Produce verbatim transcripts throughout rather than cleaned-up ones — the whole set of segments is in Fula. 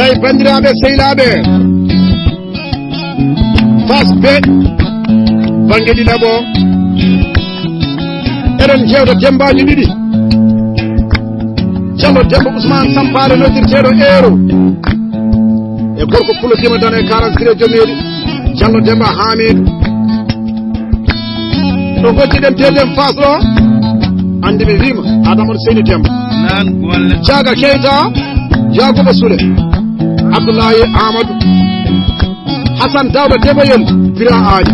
Eyi, banndiraaɓe, sehilaaɓe, Fass B, bannge ɗiɗaɓo, eɗen njeewta demmbaaji ɗiɗi. Jallo Demba Ousmane Sampaare noddirteeɗo Eero e gorko Pulo Dima Dane quarante-six e Jonneeri. Jallo Demba Hamidou. Ɗo gojjiɗen deuxième phase ɗo, anndi mi wiima, Adama Seyni Demba. Jaaga Keita, Yaakuba Sule, Abdoulaye Amadou, Hassan Dawda Debayel, Bira Aali.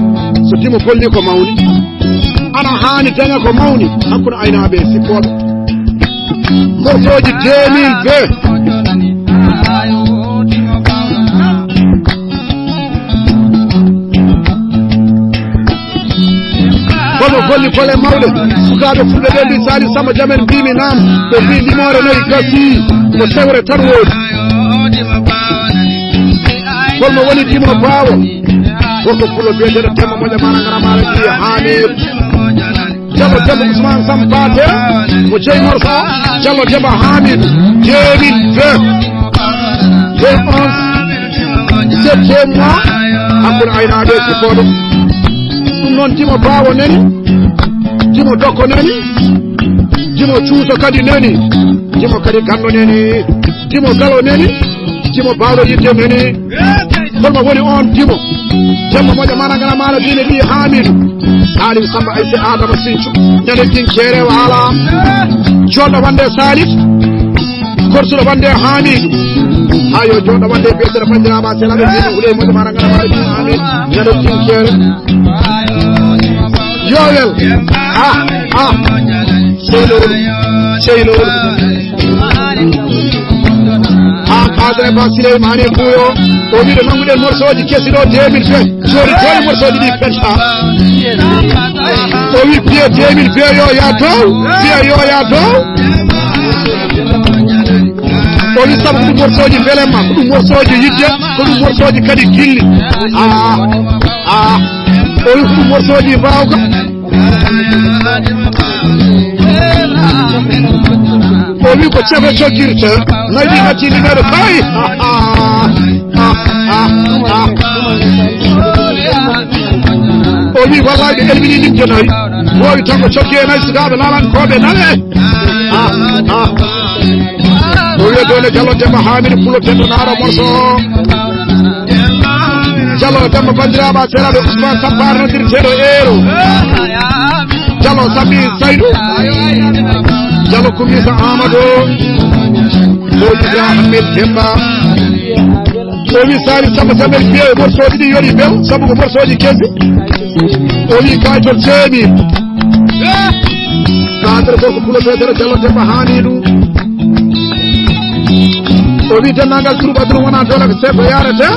So Dimo golli ko mawni, ana haani daña ko mawni hakkunde aynaaɓe e sippooɓe. Morceauji deux mille vingt. Kono golli golle mawɗe. Sukaaɓe fulɓe ɓe mbi Saliou Samba Jamel mbimi naam. Ɓe mbi limoore nayi gasi. Ko sewre tan woodi. Holmo woni Dimo Bawo? Gorko Pulo biyeteɗo Demba Moƴa Mana Ngara Mara Jiya Hamir. Jallo Demba Ousmane Sampaate, mo jeyi morso, Jallo Demba Hamidou, deux mille vingt, le onze septembre, hakkunde aynaaɓe e sippooɓe. Ɗum noon, Dimo Bawo nani, Dimo Dokko nani, Dimo Cuuso kadi nani, Dimo kadi Ganndo nani, Dimo Galo nani, Dimo Baawɗo yiɗde nani. Holmo woni oon Dimo? Demba Moƴa Mana Ngara Mala Diine ɓii Hamidou. Salim Samba Ayse Adama Sincu. Ñande Dinkeere Waala. Jooɗo wonde Salif. Korsuɗo wonde Hamidou. Haa yo jooɗo wonde biyeteeɗo banndiraaɓe selaɓe mbiɗo Huley Moƴa Mana Ngara Mala Diine Hamidou. Ñande Dinkeere. Yo wel. Ah, ah. Sey lowru. Sey lowru. Haa Adre Ba Sileymani Puyo, o wiɗo nannguɗen morceauji kesi ɗo deux mille vingt. Joni, joni morceauji ɗi penta. O wi piye deux mille vingt yo ya dow, piye yo ya dow. O wi sabu ko ɗum morceauji belemma, ko ɗum morceauji yidde, ko ɗum morceauji kadi gilli. Ah, ah. O wi ko ɗum morceauji mbawka. O wi ko cefe joggirte, nayi ɗi natti limeɗo kay. O wi wallahi ɓe elmini limje nayi. Wowi tan ko cogge nayi sukaaɓe lalankooɓe nane. O wiya dole Jallo Demba Hamidou Pulo Teddo Naaro morso. Jallo Demba banndiraaɓe seraɓe Ousmane Sampar noddirteeɗo Eero. Jallo Sambi Saydou. Jallo Kumisa Amadou. Ko Ibrahim Demba. O wi Sari Samba Samba e piye morceauji ɗi yoni bel, sabu ko morceauji kesi. O wi kay to teemi. Kadre gorko Pulo Petere Jallo Demba haani ɗum. O wi denndaangal troubadour wona doole ko seeɗa yarete.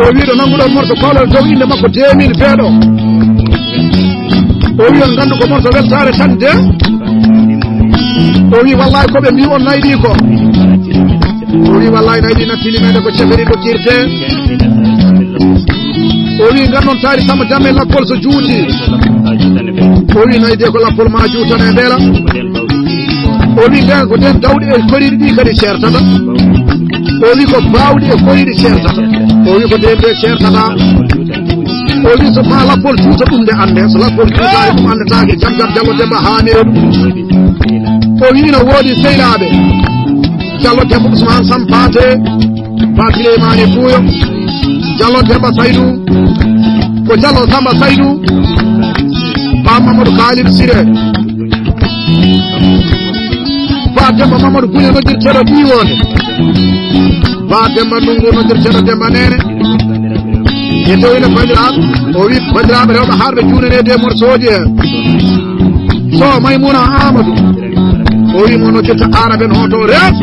O wi ɗo nannguɗo morso pawlal dow innde makko deux mille vingt ɗo. O wi on nganndu ko morso weltaare tan de. O wi wallahi ko ɓe mbi on nayi ɗi ko. O wi wallahi nayi ɗi natti limeɗe ko ceferi ɗo kirte. O wi ngannon taari Samba Jammel lappol so juuti. O wi nayi de ko lappol ma juutane e beela. O wi nden ko nden dawɗi e koriɗi ɗi kadi ceertata. O wi ko bawɗi e koriɗi ceertata. O wi ko nden de ceertata. O wi so ma lappol juuta ɗum nde annde, so lappol juutaani ɗum anndetaake. Jam Jam Jallo Demba haani e ɗum. O wi ina woodi seylaaɓe. Jallo Demba Ousmane Sampaate, Ba Souleymane Buuyo, Jallo Demba Saydou, ko Jallo Samba Saydou, Ba Mamadou Khalidou Siré, Ba Demba Mamadou Buuyo noddirteeɗo Ƴiiwoonde, Ba Demba Ndungu noddirteeɗo Demba Neene. E tawino banndiraaɓe, o wi banndiraaɓe rewɓe harɓe juunanede e morceauji he. So Maymuna Amadou, o wi mo noddirta Araben hoto res.